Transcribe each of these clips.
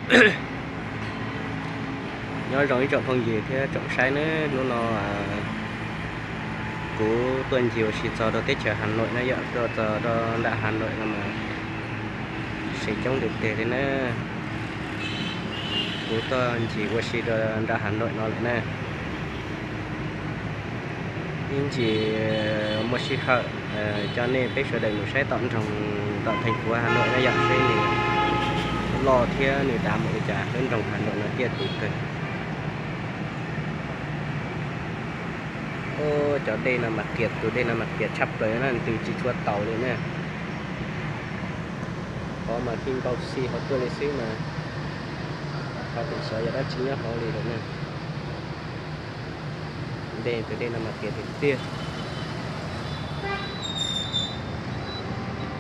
Nyob zoo ib tsoom phooj ywg thiab tsoom saib nawb, hnub no kuv tuaj ncig ua si txog rau teb chaws Hà Nội no yom, tuaj txog rau nram Hà Nội no mas seem coob tiag tiag li na. Kuv tuaj ncig ua si rau nram Hà Nội no lawm na. Ib ntsis muaj sij hawm coj nej peb sawv daws mus saib tom nroog, tom thành phố Hà Nội no yom, seb nws loj thiab nws dav npaum li cas, lub nroog Hà Nội no tiaj tus kawg. Cov dej no mas qias, tus dej no mas qias tshaj plaws na, ntws tsis tshua taus li na. Qhov mas khi npau xi hauv tuaj li xwb mas, qhov tim xyov yog dab tsi nyob hauv li lawm na. Dej, tus dej no mas qias tiag tiag.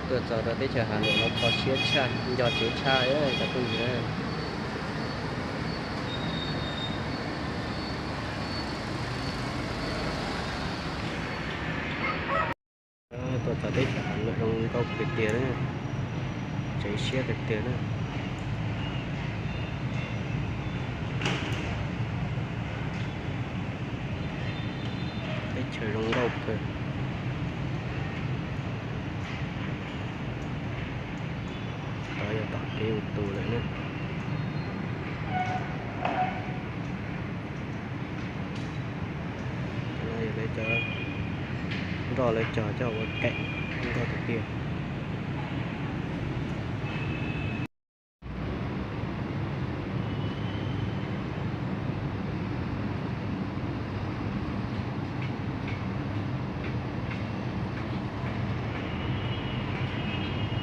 Tuaj txog rau teb chaws Hà Nội no kho siab tshaj, nco tsev tshaj cov phooj ywg. Tuaj txog teb chaws Hà Nội zoo nkauj tiag tiag na, tsev siab tiag tiag na. Teb chaws zoo nkauj kawg. Tod yog tom kev ua tus lawm na. Yog lawv cov nroj lawv cog coj ua keem nkauj tiag tiag.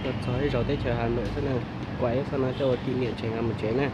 Tuaj txog ib zaug teb chaws Hà Nội xwb na, kuam ib qho no coj ua kỷ niệm tseem mus tsev na.